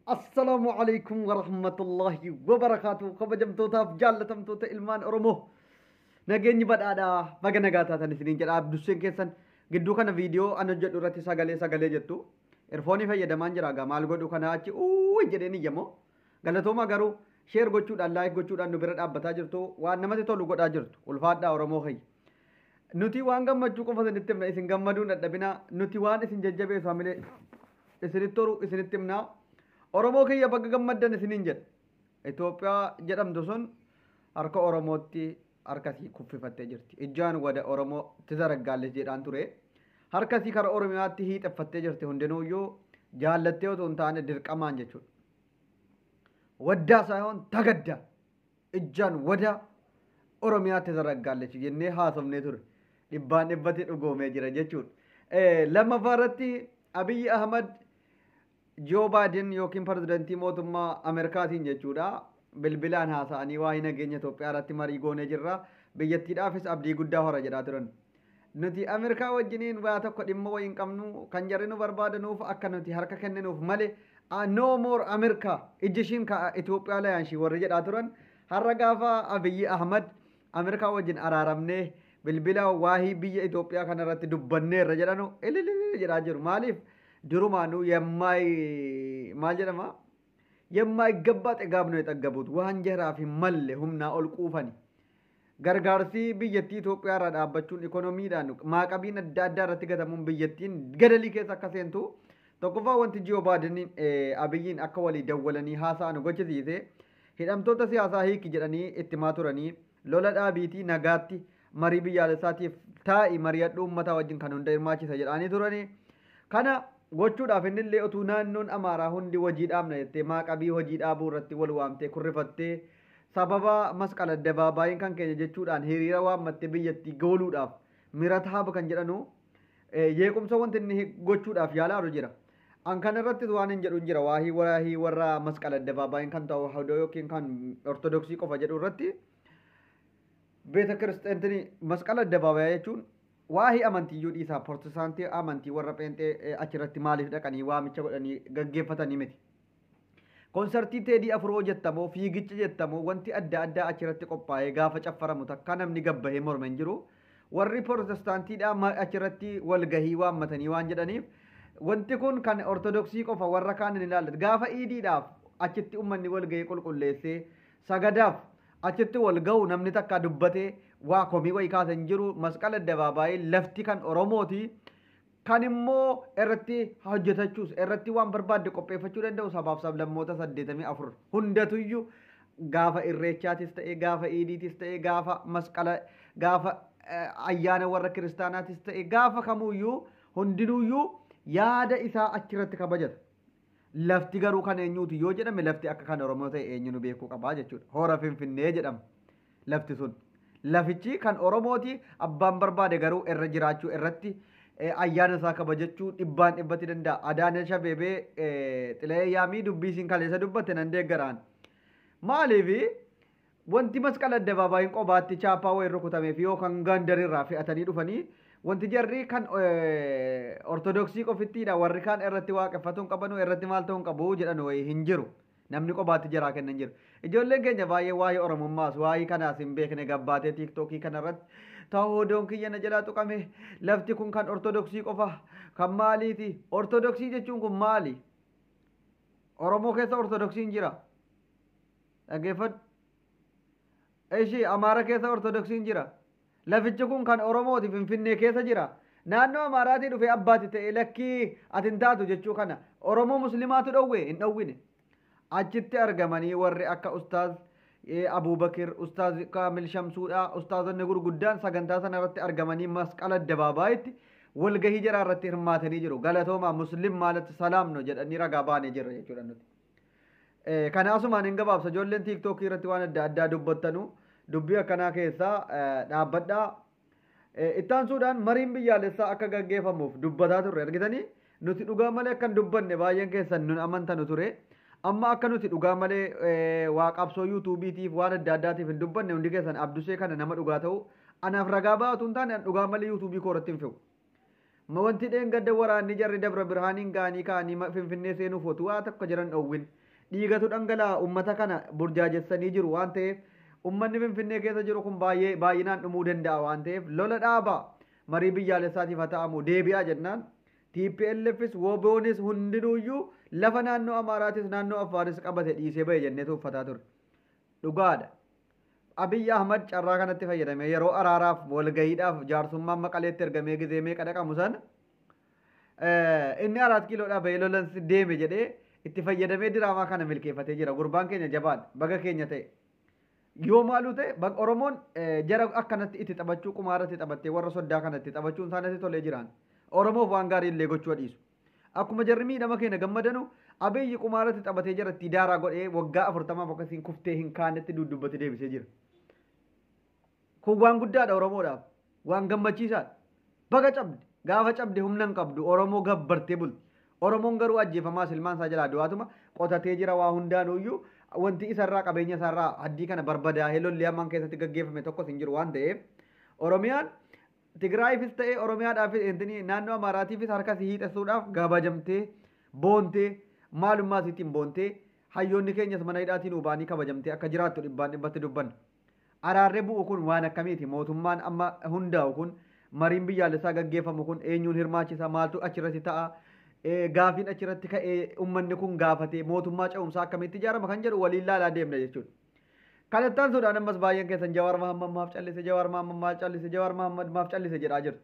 Assalaamu alaikum warahmatullahi wabarakaatu. Kabajamtootaaf jaallatamtoota ilmaan Oromoo. Nageenyi badhaadhaa baga nagaa taatan isiniin jedha. Abdusseen keessan gidduu kana viidiyoo an hojjedhu irratti sagalee sagalee jettu. Erfoonii fayyadamaan jira egaa maal godhu kana achi uuu jedheen iyyamoo. Galatooma garuu share gochuudhaan like gochuudhaan nu bira dhaabbataa jirtu, waan namatti tolu godhaa jirtu. Ulfaadhaa Oromoo kiyya. Nuti waan gammachuu qofa isinitti himna, isin gammaduu hin dadhabinaa. Nuti waan isin jajjabeessu hamilee isinitti toru isinitti himna. Oromoo kiyya baga gammaddan isiniin jedha. Itoophiyaa jedhamtu sun harka Oromootti harkasii kuffifattee jirti. Ijjaan wada Oromoo tizaraggaalles jedhaan ture. Harkasii kara Oromiyaatti hiixeffattee jirti hundinuuyyuu jaallattee otoo hin taane dirqamaan jechuudha. Waddaa saayihoon tagadda ijjaan wada Oromiyaatti tizaraggaalles jennee haasofnee ture. Dhibbaan dhibbatti dhugoomee jira jechuudha. Lammaffaa irratti Abiyyi Ahmad Joo Baayiden yookiin pirezidantii mootummaa Ameerikaatiin jechuudha. Bilbilaan haasa'anii waa'ee nageenya Itoophiyaa irratti marii goonee jirra. Biyyattiidhaafis abdii guddaa hora jedhaa turan. Nuti Ameerikaa wajjiniin waa tokko dhimma wayii hin qabnu, kan jarri nu barbaadanuuf akka nuti harka kenninuuf malee no more Ameerikaa ijji ishiin ka Itoophiyaa layaanshii warri jedhaa turan. Har'a gaafa Abiyyi Ahmad Ameerikaa wajjin araaramnee bilbila waa'ee biyya Itoophiyaa kanarratti dubbanneerra jedhanu ililili jedhaa jiru. Maaliif? Durumaanuu yemmaay maal jedhama? Yemmaaygabbaa xigaab ነው የጠገቡት waan jaraaf hin malle humnaa ol quufani. Gargaarsi biyyattii Itoophiyaa irraa dhaabbachuun ikonomiidhaan maaqabiin adda addaa irratti gatamuun biyyattiin gadalii keessa akka seentu tokkoffaa wanti Jiyoo Baadeniin Abiyyiin akka walii dawwalanii haasa'an gochisiise hidhamtoota siyaasaa hiiki jedhanii itti himaa turanii lola dhaabiitii nagaatti marii biyyaalessaatiif taa'i mari'adhu uummataa wajjin kan hunda hirmaachisa jedhanii turanii. Kana gochuudhaaf innillee utuu naannoon Amaaraa hundi hojii dhaabna jettee maaqabii hojii dhaabuu irratti wal waamtee kurrifattee sababa masqala addabaabaayii kan keenya jechuudhaan hiriira waammattee biyyattii gooluudhaaf mirataaba kan jedhanu jeequmsa wanti inni gochuudhaaf yaalaa jira. An kana irrattis waan hin jedhu hin jira waahii waahii warra masqala addabaabaayii kan ta'u yookiin kan ortodoksii qofa jedhu irratti beeta kiristaantii masqala addabaabaayii jechuun waahii amantiyyuu dhiisaa portisaantii amantii warra pheenxee achirratti maaliif dhaqanii waamicha godhanii gaggeeffatanii miti. Konsartii Teedii Afroo jettamoo fiigicha jettamoo wanti adda addaa achirratti qophaa'ee gaafa caffaramu takka namni gabbahee morma hin jiru. Warri portistaantiidhaa achirratti walgahii waammatanii waan jedhaniif wanti kun kan ortodoksii qofa warra kaan hin ilaallatu. Gaafa iidiidhaaf achitti uummanni walgahii qulqulleessee sagadaaf achitti wal gahu namni takka dubbatee waa komii wayii kaasa hin jiru. Masqala addabaabaayii lafti kan Oromooti. Kan immoo irratti hojjetachuus irratti waan barbaadde qopheeffachuu danda'u sabaaf sablammoota 84 hundatuyyuu gaafa irreechaatis ta'e gaafa iidiitis ta'e gaafa masqala gaafa ayyaana warra kiristaanaatis ta'e gaafa kamuyyuu hundinuyyuu yaada isaa achirratti kabajata. Lafti garuu kan eenyuuti yoo jedhame lafti akka kan Oromoo ta'e eenyu nu beekuu qabaa jechuudha. Hora Finfinnee jedhama lafti sun. Lafichi kan Oromooti, abbaan barbaade garuu irra jiraachuu irratti ayyaana isaa kabajachuu dhibbaan dhibbatti danda'a. Adaanech Abeebee Xilayee Yaamii dubbii isiin kaleessa dubbatte nan deeggaraan. Maaliif wanti masqala addabaabaayii qobaatti chaappaa wayii rukutameef yookaan gaandarirraa fe'atanii dhufanii wanti jarri kan ortodoksii qofittiidha warri kaan irratti waaqeffatu hin qabanu irratti maal ta'uu hin qabu jedhan wayii hin jiru. Namni qobaatti jaraa kennan jiru. Ijoolleen keenya baay'ee waa'ee Oromummaas waa'ee kanaas hin beekne gabbaatee tiiktookii kanarratti ta'uu kiyya na jalaa tuqame lafti kun kan ortodoksii qofa kan maaliiti? Ortodoksii jechuun kun maali? Oromoo keessa ortodoksiin jira. Dhaggeeffadhu. Ishii Amaara keessa ortodoksiin jira. Lafichi kun kan Oromooti Finfinnee keessa jira. Naannoo Amaaraatii dhufee abbaati ta'e lakkii ati hin taatu jechuu kana Oromoo Muslimaatu dhowwe hin dhowwine. Achitti argamanii warri akka Ustaaz Abuubakir, Ustaaz Kaamil Shamsuudha, Ustaazonni gurguddaan sagantaa sana irratti argamanii masqala addabaabaayyitti walgahii jaraa irratti hirmaatanii jiru. Galatoomaa Muslim maalatti salaamno jedhanii ragaa baanee jirra jechuudha nuti. Kana asumaan hin gabaabsa ijoolleen tiiktookii irratti waan adda addaa dubbattanu dubbii akkanaa keessaa dhaabbadhaa. Ittaansuudhaan mariin biyyaalessaa akka gaggeeffamuuf dubbataa turre argitanii nuti dhugaa malee akka hin dubbanne baay'een keessan nun amantanu ture. Amma akka nuti dhugaa malee waa qabsoo yuutuubiitiif waan adda addaatiif hin dubbanne hundi keessan abdusee kana nama dhugaa ta'u anaaf ragaa baatu hin taane dhugaa malee yuutuubii koo irratti hin fe'u. Wanti dheengadda waraanni jarri Dabra Birhaaniin ga'anii ka'anii Finfinnee seenuuf otuu waa tokko jiran dhoowwin. Dhiigatu dhangala'a, uummata kana burjaajessanii jiru waan ta'eef, uummanni Finfinnee keessa jiru kun baay'ee baay'inaan dhumuu danda'a waan ta'eef, lola dhaabaa, marii biyyaalessaatiif haa ta'amu, deebi'aa jennaan TPLFis WBOnis hundinuuyyuu lafa naannoo Amaaraatis naannoo Affaaris qabate dhiisee bahe jenneetu uffataa ture. Dhugaadha. Abiyyi Ahmad carraa kanatti fayyadamee yeroo araaraaf walgahiidhaaf jaarsummaan Maqaleetti ergamee gizee meeqa dhaqamu sana inni 4 kiiloodhaa bahee lolan deeme jedhee itti fayyadamee diraamaa kana milkeeffatee jira. Gurbaan keenya jabaadha. Baga keenya ta'e. Yoo maaluu ta'e, Oromoon jara akkanatti itti taphachuu, qumaaratti taphattee warra soddaa kanatti taphachuun isaanitti tolee jiraan. Oromoof waan gaarii illee gochuu dhiisu. Akkuma jarri miidhama keenya gammadanu, Abiyyi qumaaratti taphatee jara itti daaraa godhee waggaa 40f akkasiin kuftee hin kaanetti duddubbatti deebisee jira. Kun waan guddaadha Oromoodhaaf. Waan gammachiisaadha. Baga cabde. Gaafa cabde humna hin qabdu. Oromoo gabbartee bulti. Oromoon garuu ajjeefamaas ilmaan isaa jalaa du'aatuma qotatee jira. Waa hundaanuyyuu wanti isarraa, qabeenya isaarraa haddii kana barbadaa'ee lolli hammaan keessatti gaggeeffame tokkos hin jiru waan ta'eef, Oromiyaan Tigraayifis ta'ee Oromiyaadhaafis naannoo Amaaraatiifis harka si hiixessuudhaaf kabajamtee boontee, maalummaa isiitiin boontee, hayyoonni keenyas mana hidhaatiin hubaanii kabajamtee akka jiraattu dhibbaan dhibbatti dubbanna. Araarri bu'u kun waan akkamiiti? Mootummaan amma hundaa'u kun, mariin biyyaalessaa gaggeeffamu kun eenyuun hirmaachisa? Maaltu achirratti ta'a? Gaafiin achirratti ka'ee uummanni kun gaafatee, mootummaa ce'umsaa akkamitti ijaarama kan jedhu waliin laalaa deemna jechuudha. Kanattaan sodaan ammas baay'een keessan Jawaar Mahammad maaf callise, Jawaar Mahammad maaf callise, Jawaar Mahammad maaf callise jedhaa jirtu.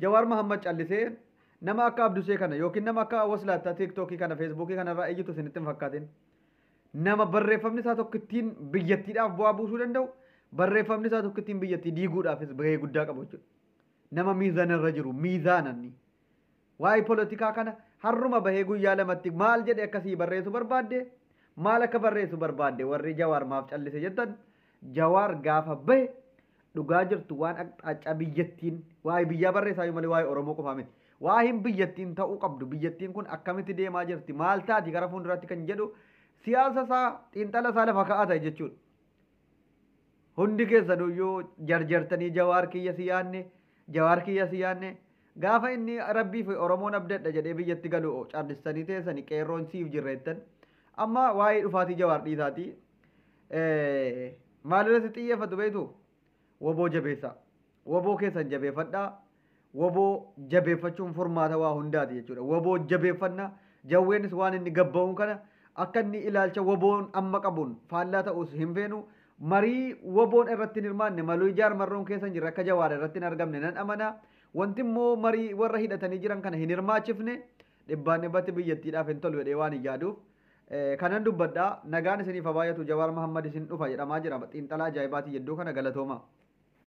Jawaar Mahammad callisee nama akka Abdusee kana yookiin nama akka Waslaattaa Tiiktookii kana, Feesbuukii kanarraa iyyitu isinitti hin fakkaatin. Nama barreeffamni isaa tokkittiin biyyattiidhaaf bu'aa buusuu danda'u, barreeffamni isaa tokkittiin biyyattii diiguudhaafis gahee guddaa qabu jechuudha. Nama miizaana irra jiru, miizaananni. Waa'ee polotikaa kana har'uma bahee guyyaa lamatti maal jedhe akkasii barreessu barbaadde, maal akka barreessu barbaadde, warri Jawaar maaf callise jettan, Jawaar gaafa bahe dhugaa jirtu, waan aqxaacaa biyyattiin waa'ee biyyaa barreessaa malee waa'ee Oromoo qofaa miti. Waa'een biyyattiin ta'uu qabdu, biyyattiin kun akkamitti deemaa jirti, maal taati gara fuulduraatti kan jedhu, siyaasa isaa, xiinxala isaa lafa kaa'ata jechuudha. Hundi keessanuyyuu jarjartanii Jawaar kiyya si yaanne, Jawaar kiyya si yaanne, gaafa inni Rabbii fi Oromoon abdadha jedhee biyyatti galu callistanii teessanii qeerroon siif jirreettan. Amma waa'ee dhufaatii Jawaar dhiisaatii maal irratti xiyyeeffatu beektu? Woboo jabeessaa. Woboo keessan jabeeffadhaa. Woboo jabeeffachuun furmaata waa hundaati jechuudha. Woboo jabeeffannaa, jawweenis waan inni gabba'uun kana akka inni ilaalcha woboon amma qabuun faallaa ta'us hin feenu. Marii woboon irratti hin hirmaanne, maluu ijaar marroon keessa hin jirre akka Jawaar irratti hin argamne nan amana. Wanti immoo marii warra hidhatanii jiran kana hin hirmaachifne dhibbaan dhibbatti biyyattiidhaaf hin tolu jedhee waan hin yaaduuf kanan dubbadhaa. Nagaan isiniif haa baay'atu. Jawaar Mahammad isin dhufa jedhamaa jira. Xiinxalaa ajaa'ibaatii jidduu kana. Galatooma.